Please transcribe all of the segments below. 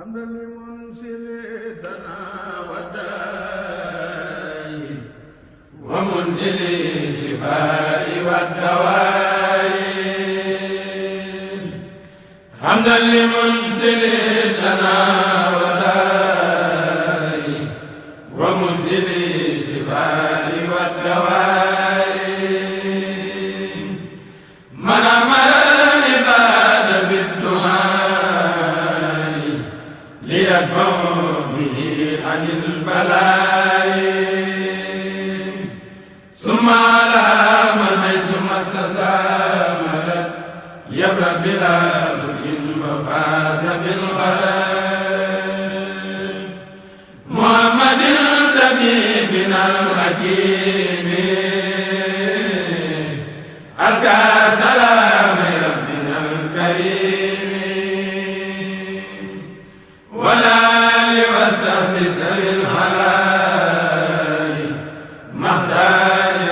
حمدا لمنزل دنا وداء ومنزل الشفاء والدواء حمدا لمنزل دنا وداء ومنزل الشفاء والدواء من أمر العباد بالدعاء ليدفع به عن البلاء ثم على من حيث مسس مدد يبرأ بلا بد وفاز بالخير محمد طبيبنا الحكيم أزكى سلام ربنا الكريم والآل وصحب ذوي الحلال محتاج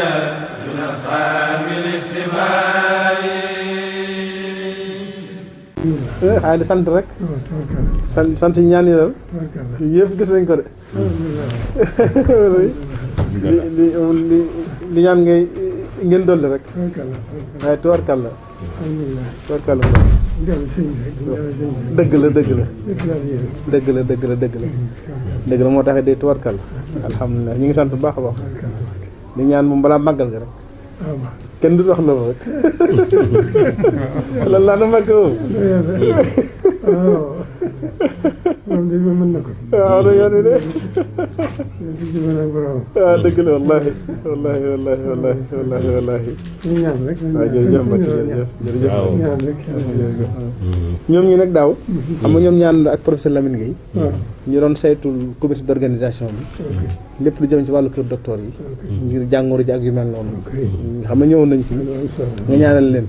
في الأصحاب للشفاء. xaaral di sant rek. sant ñaan yi daal. yëpp gis nañ ko de. li ñaan ngeen dolli rek. waaye tubarkalla. tubarkalla. dëgg la. dëgg la moo tax de tubarkalla. alhamdulilah ñu ngi sant bu baax a baax. li ñaan moom balaa màggal ga rek. kenn du wax loolu rek. lan laa na màgg moom. moom de mën na ko. waaw da yoon de. waaw dëgg la wallaahi. ñu ñaan rek. waaw jërëjëf Mbacke jërëjëf. ñaan rek. ñoom ñi nag daaw. xam nga ñoom ñaan ak professeur Lamine Gueye. waaw ñu doon saytul comité d'organisation bi. lépp lu jëm ci wàllu kër docteur yi. ngir jàngoro ji ak yu mel noonu. nga xam ne ñëwoon nañ fi. nga ñaanal leen.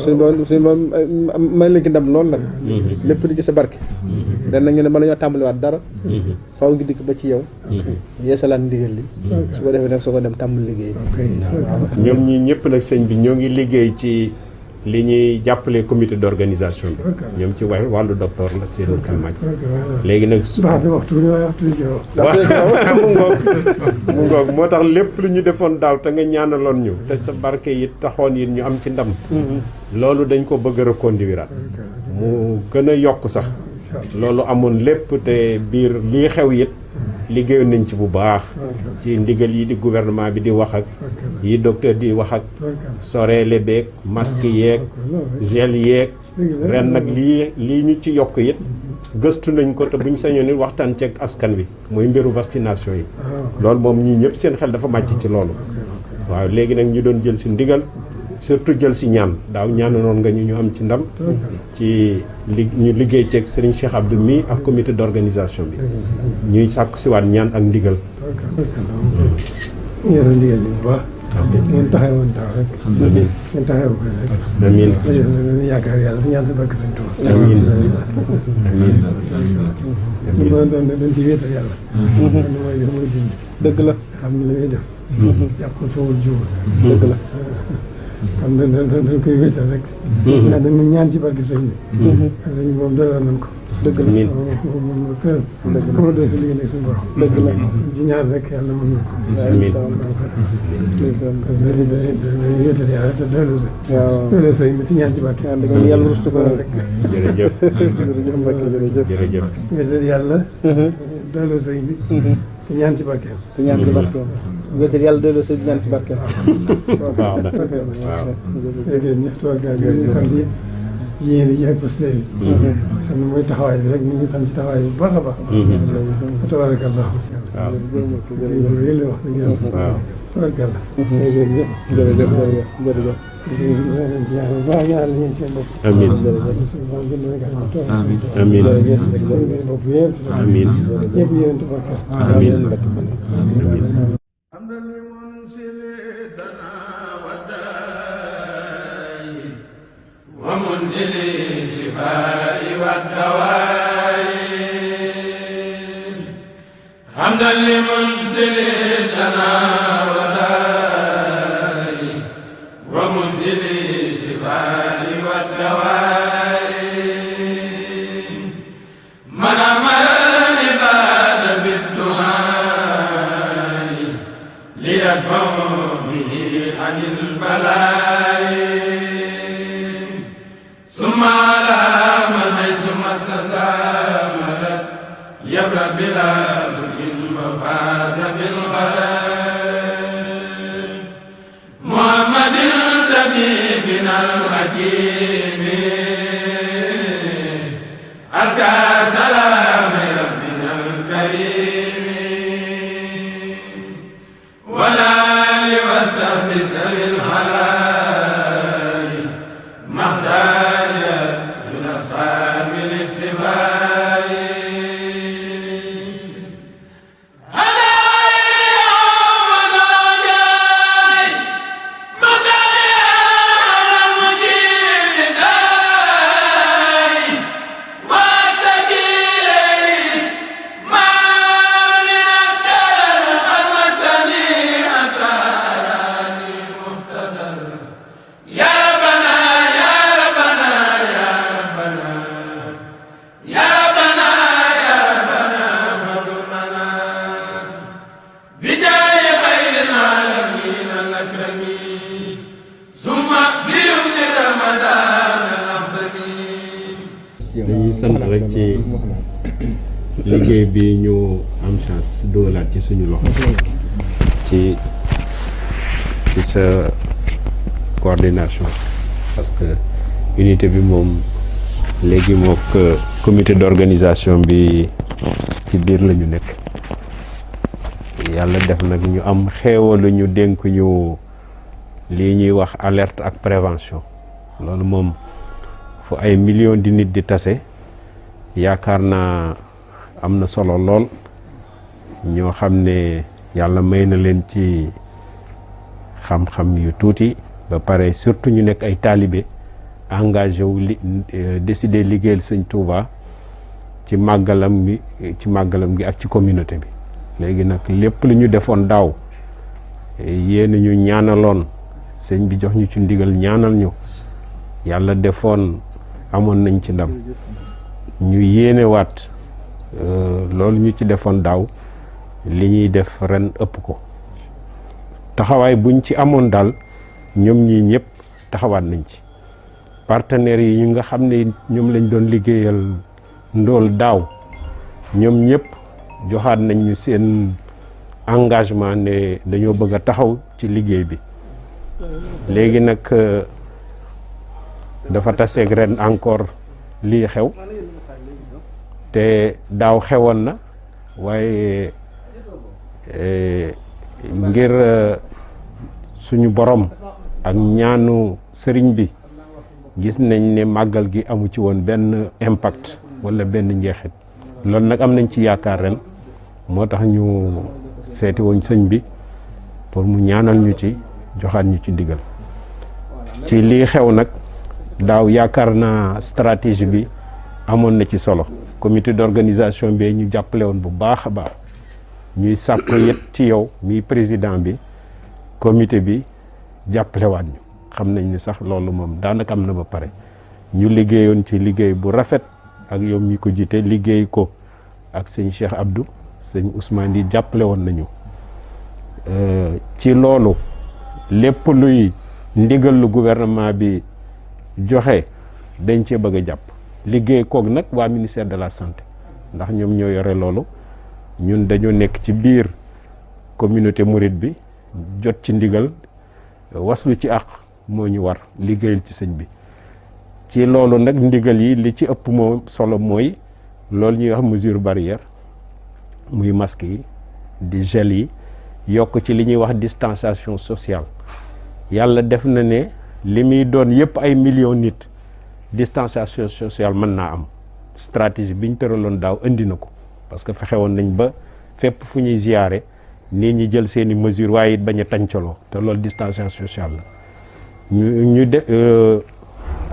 suñu borom may leen ci ndam lool nag. lépp di ci sa barke. ren nag ñu ne bala ñoo tàmbaliwaat dara. faaw ngi dikk ba ci yow. yeesalaat ndigal li. su ko defee nag soo ko dem tàmbali liggéey. ñoom ñii ñëpp nag sëñ bi ñoo ngi liggéey ci li ñuy jàppale comité d'organisation bi. ñoom ci wàllu docteur la seen xel màcc. léegi nag mu ngoog moo tax lépp lu ñu defoon daaw te nga ñaanaloon ñu te sa barke yi taxoon yi ñu am ci ndam. loolu dañ ko bëgg a reconduire mu gën a yokk sax. loolu amoon lépp te biir lii xew it liggéeyoon nañ ci bu baax. ci ndigal yi di gouvernement bi di wax ak yi docteur di wax ak soreele beeg masque yeeg gel yeeg ren nag lii ñu ci yokk it gëstu nañ ko te buñ sañoon it waxtaan ceeg askan wi muy mbiru vaccination yi. loolu moom ñii ñëpp seen xel dafa màcc ci loolu. waaw léegi nag ñu doon jël si ndigal surtout jël si ñaan daaw ñaananoon nga ñu am ci ndam ci ñu liggéey ceeg Serigne Cheikh Abdou mi ak comité d'organisation bi ñuy sàkku si waat ñaan ak ndigal. ñeesal ndigal bi bu baax. ngeen taxaw woon taxaw rek. amiin ngeen taxaw ko rek. amiin dañuy yaakaar yàlla si ñaan sa barke Sëñ Tuubaa. amiin ñu mën a doon dañ ci wéetal yàlla. xam ne mooy dindi. dëgg la. xam ne la muy def. yàqul foowul jiwul. dëgg la. xam ne dañ koy wéetal rek. ndax dañu ñaan ci barke sëñ bi. parce que sëñ bi moom doyal nañ ko. dëgg la amiin moom doy su liggéey ak suñu borom. dëgg la. ci ñaan rek yàlla mën na ko. amiin dañuy wéetal yàlla te doylu sëñ bi ci ñaan ci barke. yàlla rustu ko rek. jërëjëf jërëjëf Mbacke jërëjëf. jërëjëf wéetal yàlla doylu sëñ bi ci ñaan ci barke. ci ñaan ci barkeem. wéetal yàlla delloo sa ñaan ci barkeem. waaw na waaw léegi ñëpp toog gaa yi sant yi yéen yi ak posté bi. sant mooy taxawaay bi rek ñu ngi sant ci taxawaay bi bu baax a baax. tabarakallah. waaw yéen la wax dëgg yàlla. waaw tabarakallah. jërëjëf jërëjëf. leen ci ñaan bu baax ñaan leen seen bopp. amiin amiin seen bopp yëpp. amiin ñëpp yéen tabaraka. amiin حمدا لمنزل دنا وداء ومنزل الشفاء والدواء حمدا لمنزل دنا وداء ومنزل الشفاء والدواء من البلاء ثم على من حيث مسس مدد يبرأ بلا ملك وفاز بالخير محمد طبيبنا الحكيم أزكى سلام ربنا الكريم ولا لوسف سبيل الحلال محتاجة الأصحاب للشفاء dañuy sant rek ci liggéey bi ñu am chance doolaat ci suñu loxo ci sa coordination parce que unité bi moom léegi mook comité d'organisation bi ci biir la ñu nekk yàlla def nag ñu am xeewalu ñu dénk ñu lii ñuy wax alerte ak prévention loolu moom fu ay millions di nit di tase yaakaar naa am na solo lool ñoo xam ne yàlla may na leen ci xam-xam yu tuuti ba pare surtout ñu nekk ay taalibe engagé wu décider liggéeyal sëñ Touba ci màggalam gi ak ci communauté bi léegi nag lépp lu ñu defoon daaw yéen ñu ñaanaloon sëñ bi jox ñu ci ndigal ñaanal ñu yàlla defoon amoon nañ ci ndam ñu yéenewaat loolu ñu ci defoon daaw li ñuy def ren ëpp ko taxawaay buñ ci amoon daal ñoom ñii ñëpp taxawaat nañ ci partenaires yi ñu nga xam ne ñoom lañ doon liggéeyal ndool daaw ñoom ñëpp joxaat nañ ñu seen engagement ne dañoo bëgg a taxaw ci liggéey bi léegi nag dafa taseeg ren encore lii xew te daaw xewoon na waaye ngir suñu borom ak ñaanu sëriñ bi gis nañ ne màggal gi amu ci woon benn impact wala benn njeexit loolu nag am nañ ci yaakaar ren moo tax ñu seeti woon sëñ bi pour mu ñaanal ñu ci joxaat ñu ci ndigal ci lii xew nag daaw yaakaar naa stratégie bi amoon na ci solo comité d'organisation bi ñu jàppale woon bu baax a baax ñuy sàkku yet ci yow mi président bi comité bi jàppalewaat ñu xam nañ ni sax loolu moom daanaka am na ba pare ñu liggéeyoon ci liggéey bu rafet ak yow mi ko jiite liggéey ko ak sëñ Cheikh Abdou sëñ Ousmane di jàppale woon nañu ci loolu lépp luy ndigal lu gouvernement bi joxe dañ cee bëgg a jàpp liggéey koog nag waa ministère de la santé ndax ñoom ñoo yore loolu ñun dañoo nekk ci biir communauté mouride bi jot ci ndigal waslu ci àq moo ñu war liggéeyal ci sëñ bi ci loolu nag ndigal yi li ci ëpp moo solo mooy loolu ñuy wax mesure barrière muy masque yi di gel yi yokk ci li ñuy wax distanciation sociale yàlla def na ne li muy doon yëpp ay millions nit distanciation sociale mën naa am stratégie bi ñu tëraloon daaw indi na ko parce que fexe woon nañ ba fépp fu ñuy ziyaare nit ñi jël seeni mesure waaye it bañ a tàncaloo te loolu distanciation sociale la ñu de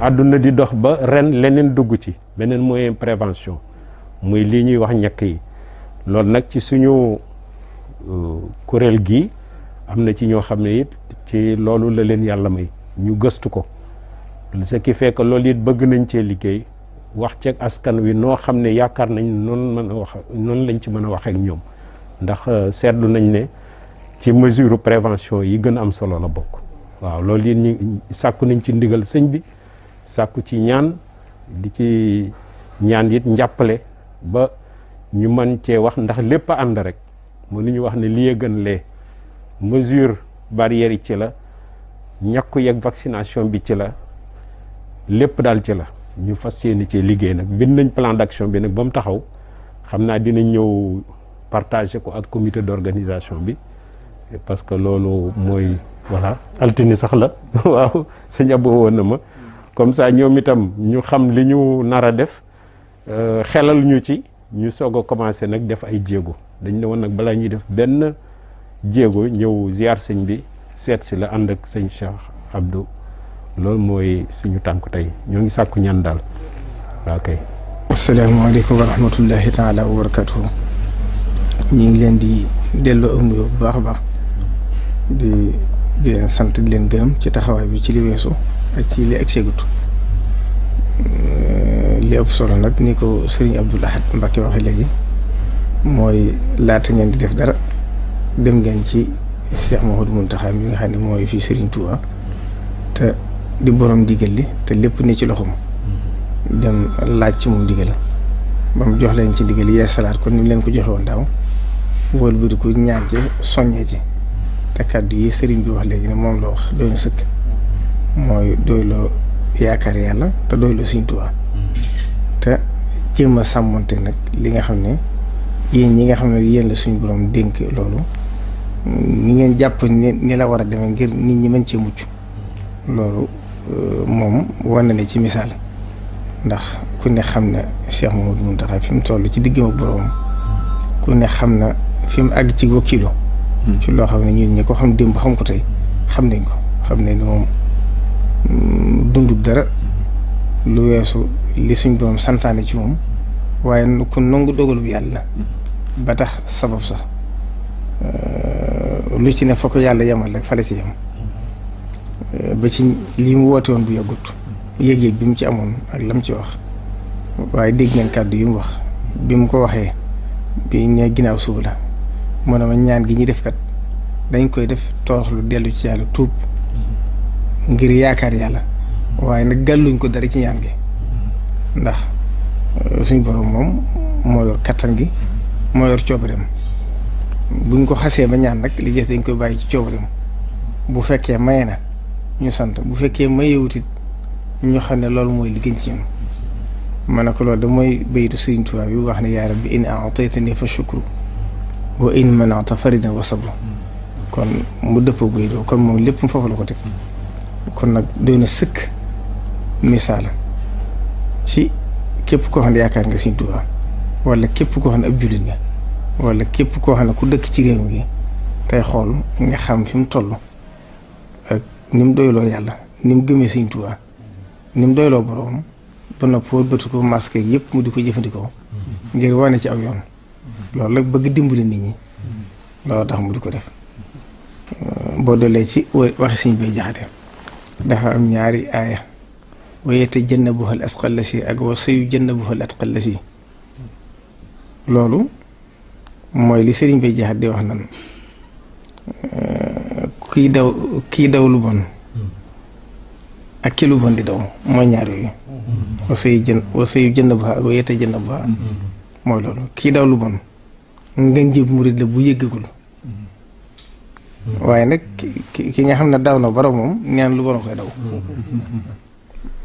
àdduna di dox ba ren leneen dugg ci beneen moyen prévention muy lii ñuy wax ñàkk yi loolu nag ci suñu kuréel gi am na ci ñoo xam ne it ci loolu la leen yàlla may ñu gëstu ko ce qui fait que loolu it bëgg nañ cee liggéey wax ceeg askan wi noo xam ne yaakaar nañ noonu lañ ci mën a wax ak ñoom ndax seetlu nañ ne ci mesure prévention yi gën a am solo la bokk waaw loolu it ñu sàkku nañ ci ndigal sëñ bi sàkku ci ñaan di ci ñaan it njàppale ba ñu mën cee wax ndax lépp a ànd rek mënuñu wax ne lii gën lee mesure barrière yi ci la ñàkku yeeg vaccination bi ci la lépp daal ci la ñu fas yéene ci liggéey nag bind nañ plan d'action bi nag ba mu taxaw xam naa dinañ ñëw partager ko ak comité d'organisation bi parce que loolu mooy voilà altine sax la waaw sëñ Abo woon na ma comme ça ñoom itam ñu xam li ñu nar a def xelal ñu ci ñu soog a commencé nag def ay jéego dañ ne woon nag balaa ñuy def benn jéego ñëw ziar sëñ bi seet si la ànd ak sëñ Cheikh Abdou loolu mooy suñu tànk tey ñoo ngi sàkku ñaan daal waaw kay. asalaamaaleykum wa rahmatullahi taala wa barakatuhu ñu ngi leen di delloo am nuyoo bu baax a baax di leen sant di leen gërëm ci taxawaay bi ci li weesu ak ci li ak seegut li ëpp solo nag ni ko sëriñ Abdoul Ahad Mbacké waxee léegi mooy laata ngeen di def dara dem ngeen ci Cheikh Mouhamadou Mountakha mi nga xam ne mooy fii Serigne Touba te di borom digal li te lépp ne ci loxoom dem laaj ci moom digal ba mu jox leen ci digal yee salaat kon ni mu leen ko joxe woon daaw wëlbati ko ñaan ci soññee ci te kàddu yi sëriñ bi wax léegi ne moom la wax doy na sëkk mooy doyloo yaakaar yàlla te doyloo Serigne Touba te jéem a sàmmonte nag li nga xam ne yéen ñi nga xam ne yéen la suñu borom dénk loolu ni ngeen jàpp ni la war a demee ngir nit ñi mën cee mucc loolu moom war na ne ci misaal ndax ku ne xam na Cheikh Mouhamadou Mountakha fi mu toll ci diggam ak boroom ku ne xam na fi mu àgg ci wakiilo ci loo xam ne ñun ñi ko xam démb xam ko tey xam nañ ko xam ne ni moom dundub dara lu weesu li suñ borom santaane ci moom waaye ku nangu dogalu bi yàlla ba tax sabab sax lu ci ne fa ko yàlla yemal rek fa la ci yem ba ci lii mu woote woon bu yàggut yëg-yëg bi mu ci amoon ak lam ci wax waaye dégg ngeen kàddu yi mu wax bi mu ko waxee bi ne ginnaaw suba la mu ne ma ñaan gi ñuy def kat dañ koy def toroxlu dellu ci yàlla tuub ngir yaakaar yàlla waaye nag gàlluñ ko dara ci ñaan gi ndax suñ borom moom moo yor kattan gi moo yor coobareem buñ ko xasee ba ñaan nag li des dañ koy bàyyi ci coobareem bu fekkee maye na ñu sant bu fekkee mayewutit ñu xam ne loolu mooy li gën ci ñun ma ne ko loolu da mooy bayitu Sëriñ Tuubaa bi wax ne yaa rabbi in a'taytani fa shukru wa in mana'ta faridan wa sabru kon mu dëppoo bayitoo kon moom lépp mu foofu la ko teg kon nag doy na sëkk misaal ci képp koo xam ne yaakaar nga Sëriñ Tuubaa wala képp koo xam ne ab jullit nga wala képp koo xam ne ku dëkk ci réew mi tey xool nga xam fi mu toll ak ni mu doyloo yàlla ni mu gëmee Sëriñ Tuubaa ni mu doyloo boroom ba noppi wëlbati ko masque yëpp mu di ko jëfandikoo ngir wane ci aw yoon loolu nag bëgg dimbali nit ñi loolu tax mu di ko def boo doolee ci waxi Sëriñ Bay Jaxate dafa am ñaari aaya wa yatajannabuha al asqa allasi ak wa sayujannabuha al atqa allasi loolu mooy li Sëriñ Bay Jaxate di wax nan kii daw lu bon ak ki lu bon di daw mooy ñaar yooyu wa sayujannabuha ak wa yatajannabuha mooy loolu kii daw lu bon nga njëb murid la bu yëggagul waaye nag ki nga xam ne daw na bara moom neen lu bon a koy daw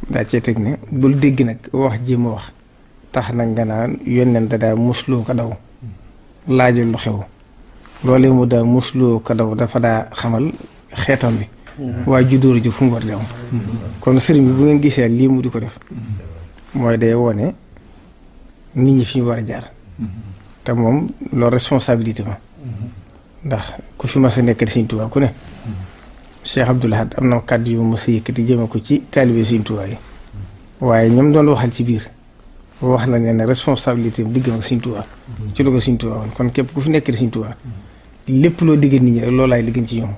daa cee teg ne bul dégg nag wax ji ma wax tax nag nga naan yónneen da daa musloo ko daw laajul lu xew loolee mu daa musloo ko daw dafa daa xamal xeetam bi waaye juddóoru ji fu mu war di am kon sëriñ bi bu ngeen gisee lii mu di ko def mooy day wone nit ñi fi ñu war a jaar te moom loolu responsabilité ma ndax ku fi mas a nekk Sëriñ Tuubaa ku ne Cheikh Abdoul Ahad am na kàddu yu ma sa yëkkati jëme ko ci taalibe Sëriñ Tuubaa yi waaye ñoom doon waxal ci biir wax na ne responsabilité diggam ak Sëriñ Tuubaa ci lu ko Sëriñ Tuubaa woon kon képp ku fi nekk Sëriñ Tuubaa lépp loo diggal nit ñi rek loolaay li gën ci ñoom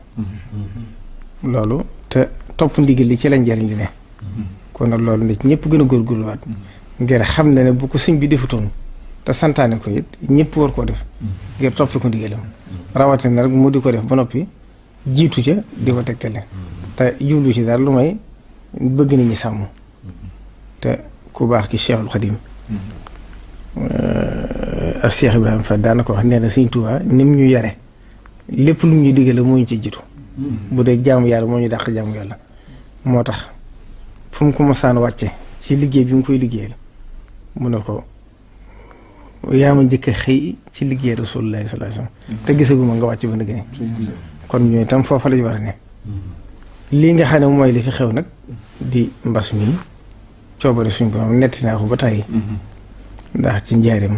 loolu te topp ndigal li ci la njariñ li ne kon nag loolu nit ñëpp gën a góorgóorluwaat ngir xam ne bu ko sëñ bi defutoon te santaane ko it ñëpp war koo def ngir toppi ko ndigalam rawatina rek mu di ko def ba noppi jiitu ca di ko tegtale te jublu ci daal lu may bëgg nit ñi sàmm te ku baax ki Cheikhul Khadim ak Cheikh Ibrahima Fall daana ko wax nee na Sëriñ Tuubaa nim ñu yare lépp lu ñu digale moo ñu ci jiitu bu dee jaamu yàlla moo ñu dàq jaamu yàlla moo tax fu mu ko mosaan wàcce ci liggéey bi mu koy liggéeyal mu ne ko yaa ma njëkk a xëy ci liggéey Rasulullaahi sallallaahu alayhi wa sallam te gisaguma nga wàcc ba ndëgg kon ñooy itam foofa lañu war a ne lii nga xam ne mooy li fi xew nag di mbas mi coobare suñ borom netti naa ko ba tàyyi ndax ci njaareem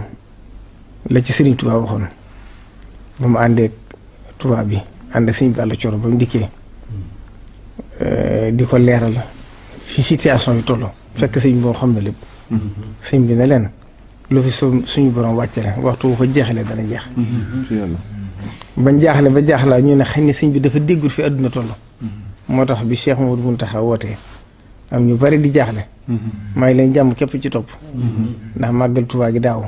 la ci Sëriñ Tuubaa waxoon ba mu àndeek tubaab bi ànd ak Sëriñ Balla Coro ba mu dikkee di ko leeral fi situation yi toll fekk sëñ boo xam ne lépp sëñ bi ne leen lu fi suñu borom wàcce la waxtu ko jeexalee dana jeex bañ jaaxle ba jaaxlaa ñu ne xëy na sëñ bi dafa déggul fi àdduna toll moo tax bi Cheikh Mouhamadou Mountakha wootee am ñu bari di jaaxle may leen jàmm képp ci topp ndax màggal Tuubaa gi daaw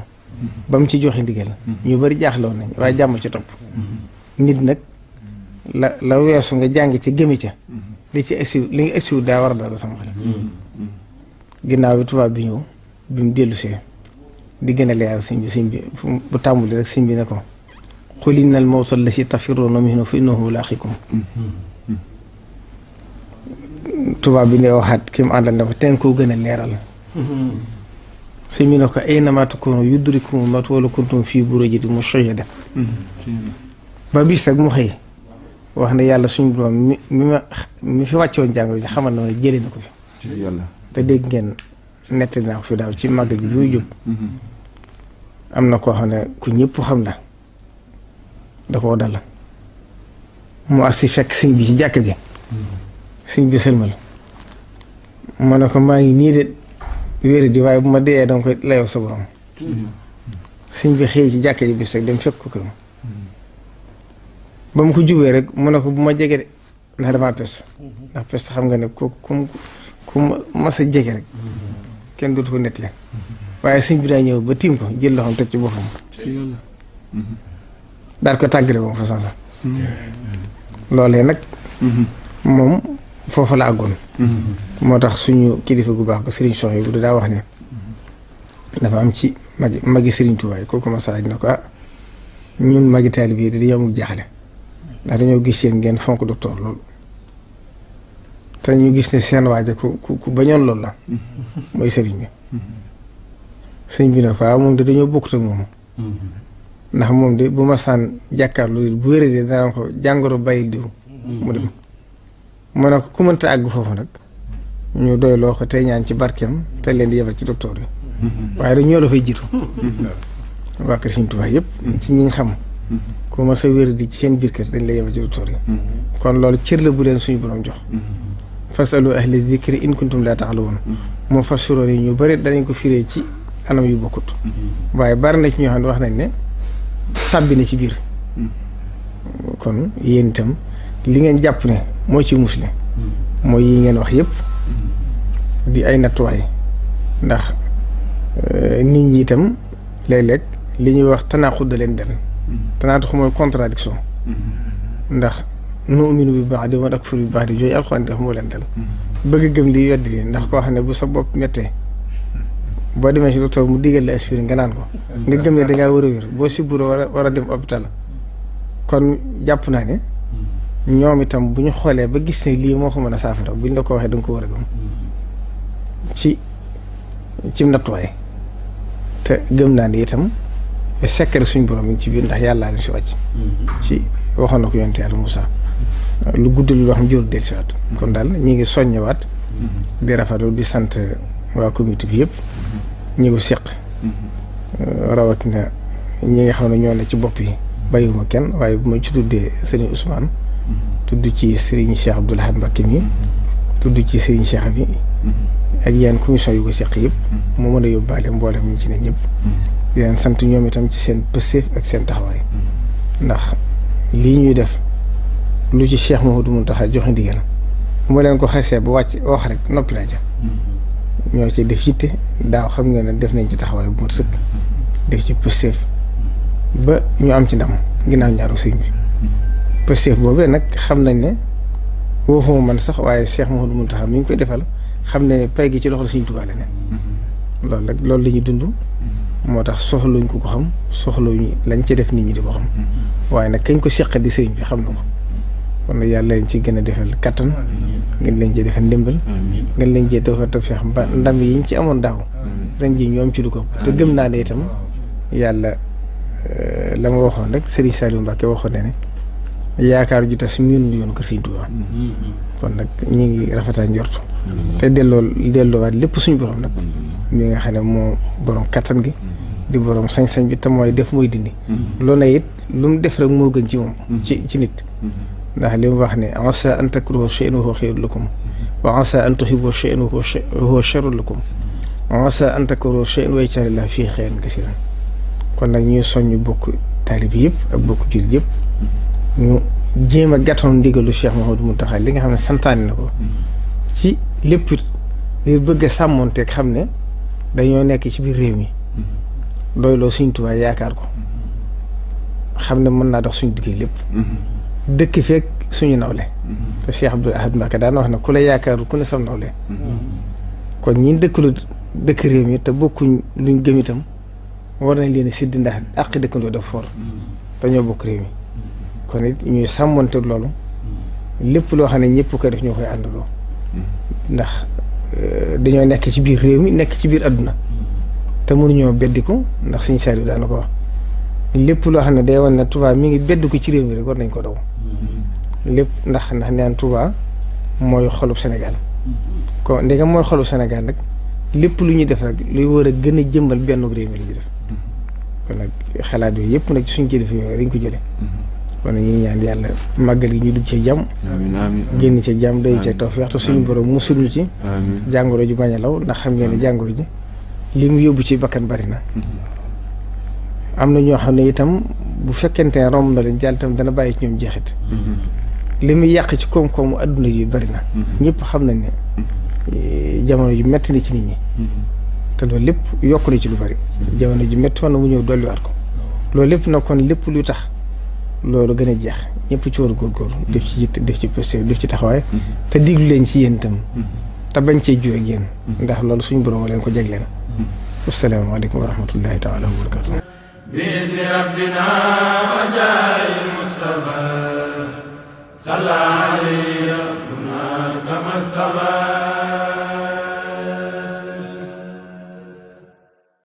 ba mu ci joxe ndigal ñu bari jaaxloon nañ waaye jàmm ci topp nit nag la weesu nga jàng ci gëmi ca li ci egsi li nga egsiwul daa war a dal sama xel ginnaaw bi tubaab bi ñëw bi mu dellusee di gën a leeral sëñ bi bu tàmbuli rek sëñ bi ne ko qul innal mawta allazii tafirruuna minhu fa innahu mulaaqiikum tubaab bi ne waxaat ki mu àndal ne ko teen koo gën a leeral sëñ bi ne ko aynamaa takuunu yudrikkumul mawtu walaw kuntum fii burujin mushayyada ba bis rek mu xëy wax ne yàlla suñu borom mi fi wàcce woon jàngoro ji xamal na ne jëlee na ko fi te dégg ngeen nettali naa ko fi daaw ci màgg bi buy jóg am na koo xam ne ku ñëpp xam la da koo dal mu agsi fekk sëñ bi ci jàkka ji sëñ bi sëlmal ma ne ko maa ngi nii de wéri di waaye bu ma dee danga koy layoo sa borom sëñ bi xëy ci jàkka ji bis rek dem fekk ko këram ba mu ko jubee rek mu ne ko bu ma jege de ndax damaa pes ndax pes xam nga ne ku mas a jege rek kenn dootu ko nettali waaye sëñ bi daa ñëw ba tiim ko jël loxoom teg ci boppam daal ko tàggale moom fa sansa loolee nag moom foofu la àggoon moo tax suñu kilifa gu baax ko Sëriñ Souhaïbou bu daa wax ne dafa am ci magi Sëriñ Tuubaa kooku ma saa dina ko ñun magi taalibe yi dañoo amul jaaxle ndax dañoo gis seen ngeen fonk docteur loolu te ñu gis ne seen waaja ku bañoon loolu la mooy sëriñ bi sëriñ bi ne ko moom de dañoo bokkut ak moom ndax moom de bu ma sànn jàkkaarloo bu wéree de dana ko jàngoro bàyyil diw mu dem mu ne ko ku mënta àgg foofu nag ñu doy loo ko tey ñaan ci barkeem te leen di yebal ci docteur yi waaye dañ ñoo la fay jiitu waa kër Sëriñ Tuubaa yëpp ci ñi xam ku ma sa wér di ci seen biir kër dañ lay yebal ci docteur yi kon loolu cër la bu leen suñu borom jox fasalu ahla zikri in kuntum laa ta'lamuun moo fassiroon yi ñu bëri danañ ko firee ci anam yu bokkut waaye bari na ci ñoo xam ne wax nañ ne tàbbi na ci biir kon yéen itam li ngeen jàpp ne moo ci musle mooy yi ngeen wax yëpp di ay nattuwaay ndax nit ñi itam léeg-léeg li ñuy wax tanaaxud da leen del tanaaxud mooy contradiction ndax nu'minu bi ba'di wa nakfuru bi ba'di jooju alxuraan def moo leen del bëgg gëm lii weddi leen ndax koo xam ne bu sa bopp mettee boo demee ci docteur mu digal la aspirine nga naan ko nga gëm ne dangaa war a wér boo si buro war a dem hôpital kon jàpp naa ne ñoom itam bu ñu xoolee ba gis ne lii moo ko mën a saafara buñ la ko waxee da nga ko war a gëm ci nattuwaay te gëm naa ne itam secret suñ borom mi ngi ci biir ndax yàllaa leen si wàcc ci waxoon na ko yonte yàlla Moussa lu gudd lu wax mu jur del si waat kon daal ñi ngi soññewaat di rafetlu di sant waa comité bi yëpp ñi ko seq rawatina ñi nga xam ne ñoo ne ci bopp yi bàyyiwuma kenn waaye bu ma ci tuddee Serigne Ousmane tudd ci Serigne Cheikh Abdoul Ahad Mbacké mi tudd ci Serigne Cheikh bi ak yenn commission yu ko seq yëpp moo mën a yóbbaale mboolem ñi ci ne ñëpp di leen sant ñoom itam ci seen pëstéef ak seen taxawaay ndax lii ñuy def lu ci Cheikh Mouhamadou Mountakha joxe ndigal bu ma leen ko xasee ba wàcc wax rek noppi naa ja ñoo ci def yitte daaw xam nga ne def nañ ci taxawaay bu mat sëkk def ci pëstéef ba ñu am ci ndam ginnaaw ñaaru sëñ bi pëstéef boobee nag xam nañ ne waxuma man sax waaye Cheikh Mouhamadou Mountakha mi ngi koy defal xam ne pay gi ci loxo Sëriñ Tuubaa la ne loolu rek loolu la ñu dund moo tax soxluñ ko xam soxluñ lañ ci def nit ñi di ko xam waaye nag kañ ko seq di sëriñ bi xam na ko kon nag yàlla leen ci gën a defal kattan ngeen leen ci defal ndimbal ngeen leen ci defal tawfeex ba ndam yi ñu ci amoon daaw ren ji ñoom ci du ko te gëm naa ne itam yàlla la ma waxoon rek Serigne Saliou Mbacké waxoon ne yaakaar ju tas ñun yoonu kër Sëriñ Tuubaa kon nag ñi ngi rafetaa njort te delloowaat lépp suñu borom nag mi nga xam ne moo borom kattan gi di borom sañ-sañ bi te mooy def mooy dindi loolu nag it lu mu def rek moo gën ci moom ci nit ndax li mu wax ne asa an takrahu shay'an wa huwa khayrun lakum wa asa an tuhibbu shay'an wa huwa sharrun lakum wa asa an takrahu shay'an wa yaj'ala Allahu fiihi khayran kasiiran kon nag ñuy soññ bokk taalib yëpp ak bokk jullit yëpp ñu jéem a gàttoon ndigalu Cheikh Mouhamadou Mountakha li nga xam ne santaane na ko ci lépp ngir bëgg a sàmmoonteeg xam ne dañoo nekk ci biir réew mi doyloo Sëriñ Tuubaa yaakaar ko xam ne mën naa dox suñu diggee lépp dëkk feek suñu nawle te Cheikh Abdoul Ahad Mbacké daan wax ne ku la yaakaaru ku ne sam nawle kon ñi dëkk réew mi te bokkuñ luñ gëm itam war nañ leen a sédd ndax àq dëkkandoo dafa for te ñoo bokk réew mi kon it ñuy sàmmonteeg loolu lépp loo xam ne ñëpp koy def ñoo koy àndandoo ndax dañoo nekk ci biir réew mi nekk ci biir àdduna te mënuñoo beddiku ndax Sëriñ Saliou daan na ko wax lépp loo xam ne day wan ne Touba mi ngi beddiku ci réew mi rek war nañ ko daw lépp ndax neen Touba mooy xolub Sénégal kon ndegam mooy xolub Sénégal nag lépp lu ñuy def rek luy war a gën a jëmbal benn réew mi la ñuy def kon nag xalaat yooyu yëpp nag ci suñu kilifa yooyu dañ ko jëlee kon nag ñu ngi ñaan yàlla màggal gi ñu dugg ci jàmm génn ci jàmm day ci tawfeex te suñu borom musul ñu ci jàngoro ju bañ a law ndax xam ngeen ne jàngoro ji li mu yóbbu ci bakkan bari na am na ñoo xam ne itam bu fekkente ne romb na leen jàll itam dana bàyyi ci ñoom jeexit li muy yàq ci koom-koomu adduna yi bari na ñëpp xam nañ ne jamono ju metti na ci nit ñi te loolu lépp yokk na ci lu bari jamono ju metti woon na mu ñëw dolliwaat ko loolu lépp nag kon lépp lu tax loolu gën a jeex ñëpp ci war a góorgóorlu def ci yitt def ci posté def ci taxawaay te diglu leen ci yéen itam te bañ cee jiw ak yéen ndax loolu suñu borom leen ko jagleen asalaamaaleykum wa rahmatullahi taala wa barakatu bi rabbina wa jaay Mustafa